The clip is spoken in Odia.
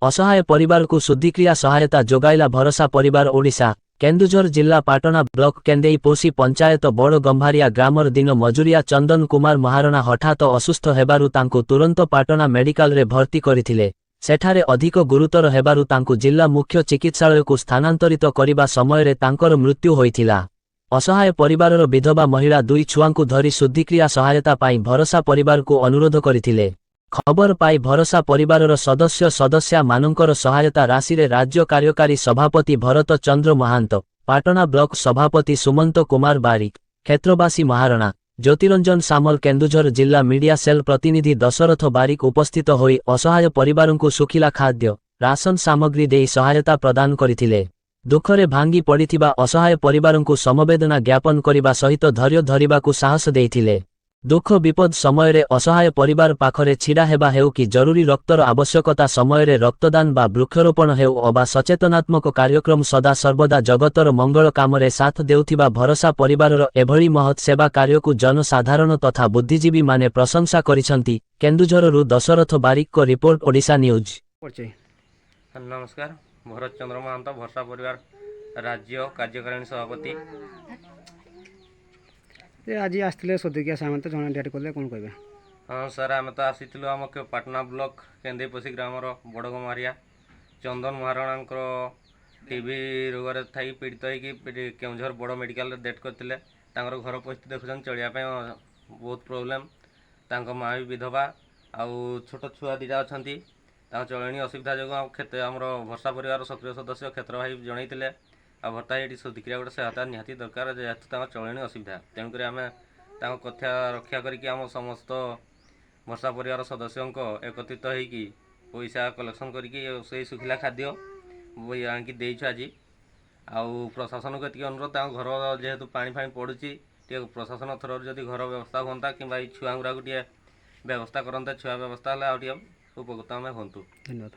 ଅସହାୟ ପରିବାରକୁ ଶୁଦ୍ଧିକ୍ରିୟା ସହାୟତା ଯୋଗାଇଲା ଭରସା ପରିବାର ଓଡ଼ିଶା। କେନ୍ଦୁଝର ଜିଲ୍ଲା ପାଟଣା ବ୍ଲକ କେନ୍ଦେଇପୋଷି ପଞ୍ଚାୟତ ବଡ଼ ଗମ୍ଭାରିଆ ଗ୍ରାମର ଦିନ ମଜୁରିଆ ଚନ୍ଦନ କୁମାର ମହାରଣା ହଠାତ୍ ଅସୁସ୍ଥ ହେବାରୁ ତାଙ୍କୁ ତୁରନ୍ତ ପାଟଣା ମେଡିକାଲରେ ଭର୍ତ୍ତି କରିଥିଲେ। ସେଠାରେ ଅଧିକ ଗୁରୁତର ହେବାରୁ ତାଙ୍କୁ ଜିଲ୍ଲା ମୁଖ୍ୟ ଚିକିତ୍ସାଳୟକୁ ସ୍ଥାନାନ୍ତରିତ କରିବା ସମୟରେ ତାଙ୍କର ମୃତ୍ୟୁ ହୋଇଥିଲା। ଅସହାୟ ପରିବାରର ବିଧବା ମହିଳା ଦୁଇ ଛୁଆଙ୍କୁ ଧରି ଶୁଦ୍ଧିକ୍ରିୟା ସହାୟତା ପାଇଁ ଭରସା ପରିବାରକୁ ଅନୁରୋଧ କରିଥିଲେ। ଖବର ପାଇ ଭରସା ପରିବାରର ସଦସ୍ୟ ସଦସ୍ୟା ମାନଙ୍କର ସହାୟତା ରାଶିରେ ରାଜ୍ୟ କାର୍ଯ୍ୟକାରୀ ସଭାପତି ଭରତ ଚନ୍ଦ୍ର ମହାନ୍ତ, ପାଟଣା ବ୍ଲକ ସଭାପତି ସୁମନ୍ତ କୁମାର ବାରିକ, କ୍ଷେତ୍ରବାସୀ ମହାରଣା, ଜ୍ୟୋତିରଞ୍ଜନ ସାମଲ, କେନ୍ଦୁଝର ଜିଲ୍ଲା ମିଡିଆ ସେଲ୍ ପ୍ରତିନିଧି ଦଶରଥ ବାରିକ ଉପସ୍ଥିତ ହୋଇ ଅସହାୟ ପରିବାରଙ୍କୁ ଶୁଖିଲା ଖାଦ୍ୟ, ରାସନ ସାମଗ୍ରୀ ଦେଇ ସହାୟତା ପ୍ରଦାନ କରିଥିଲେ। ଦୁଃଖରେ ଭାଙ୍ଗି ପଡ଼ିଥିବା ଅସହାୟ ପରିବାରଙ୍କୁ ସମବେଦନା ଜ୍ଞାପନ କରିବା ସହିତ ଧୈର୍ଯ୍ୟ ଧରିବାକୁ ସାହସ ଦେଇଥିଲେ। ଦୁଃଖ ବିପଦ ସମୟରେ ଅସହାୟ ପରିବାର ପାଖରେ ଛିଡ଼ା ହେବା ହେଉ କି ଜରୁରୀ ରକ୍ତର ଆବଶ୍ୟକତା ସମୟରେ ରକ୍ତଦାନ ବା ବୃକ୍ଷରୋପଣ ହେଉ ଅବା ସଚେତନାତ୍ମକ କାର୍ଯ୍ୟକ୍ରମ, ସଦା ସର୍ବଦା ଜଗତର ମଙ୍ଗଳ କାମରେ ସାଥ ଦେଉଥିବା ଭରସା ପରିବାରର ଏଭଳି ମହତ୍ ସେବା କାର୍ଯ୍ୟକୁ ଜନସାଧାରଣ ତଥା ବୁଦ୍ଧିଜୀବୀମାନେ ପ୍ରଶଂସା କରିଛନ୍ତି। କେନ୍ଦୁଝରରୁ ଦଶରଥ ବାରିକଙ୍କ ରିପୋର୍ଟ, ଓଡ଼ିଶା ନ୍ୟୁଜ୍। ପରିଚୟ। ନମସ୍କାର, ଭରତ ଚନ୍ଦ୍ର ମହାନ୍ତ, ଭରସା ପରିବାର ରାଜ୍ୟ କାର୍ଯ୍ୟକାରିଣୀ ସଭାପତି। ଯେ ଆଜି ଆସିଥିଲେ ଶୁଦ୍ଧିକ୍ରିୟା ସାମନ୍ତ ଜଣେ ଡେଥ୍ କଲେ, କ'ଣ କହିବେ? ହଁ ସାର୍, ଆମେ ତ ଆସିଥିଲୁ ଆମ ପାଟନା ବ୍ଲକ କେନ୍ଦେଇପୋଷି ଗ୍ରାମର ବଡ଼ଗମାରିଆ ଚନ୍ଦନ ମହାରଣାଙ୍କର ଟିବି ରୋଗରେ ଥାଇ ପୀଡ଼ିତ ହେଇକି କେଉଁଝର ବଡ଼ ମେଡ଼ିକାଲରେ ଡେଥ୍ କରିଥିଲେ। ତାଙ୍କର ଘର ପରିସ୍ଥିତି ଦେଖୁଛନ୍ତି, ଚଳିବା ପାଇଁ ବହୁତ ପ୍ରୋବ୍ଲେମ୍। ତାଙ୍କ ମା' ବି ବିଧବା ଆଉ ଛୋଟ ଛୁଆ ଦୁଇଟା ଅଛନ୍ତି। ତାଙ୍କ ଚଳଣି ଅସୁବିଧା ଯୋଗୁଁ ଆଉ କ୍ଷେତ ଆମର ଭରସା ପରିବାର ସକ୍ରିୟ ସଦସ୍ୟ କ୍ଷେତ୍ର ଭାଇ ଜଣାଇଥିଲେ, ଆଉ ଭର୍ତ୍ତା ଏଇଠି ଶୁଦ୍ଧିକ୍ରିୟା ଗୋଟେ ସହାୟତା ନିହାତି ଦରକାର, ଯେହେତୁ ତାଙ୍କ ଚଳଣି ଅସୁବିଧା। ତେଣୁକରି ଆମେ ତାଙ୍କ କଥା ରକ୍ଷା କରିକି ଆମ ସମସ୍ତ ଭରସା ପରିବାର ସଦସ୍ୟଙ୍କ ଏକତ୍ରିତ ହେଇକି ପଇସା କଲେକ୍ସନ୍ କରିକି ସେଇ ଶୁଖିଲା ଖାଦ୍ୟ ବହି ଆଣିକି ଦେଇଛୁ ଆଜି। ଆଉ ପ୍ରଶାସନକୁ ଏତିକି ଅନୁରୋଧ, ତାଙ୍କ ଘର ଯେହେତୁ ପାଣି ଫାଣି ପଡ଼ୁଛି, ଟିକେ ପ୍ରଶାସନ ଥ୍ରୋରୁ ଯଦି ଘର ବ୍ୟବସ୍ଥା ହୁଅନ୍ତା କିମ୍ବା ଏଇ ଛୁଆ ଗୁଡ଼ାକୁ ଟିକେ ବ୍ୟବସ୍ଥା କରନ୍ତେ, ଛୁଆ ବ୍ୟବସ୍ଥା ହେଲେ ଆଉ ଟିକେ ଉପକୃତ ଆମେ ହୁଅନ୍ତୁ। ଧନ୍ୟବାଦ।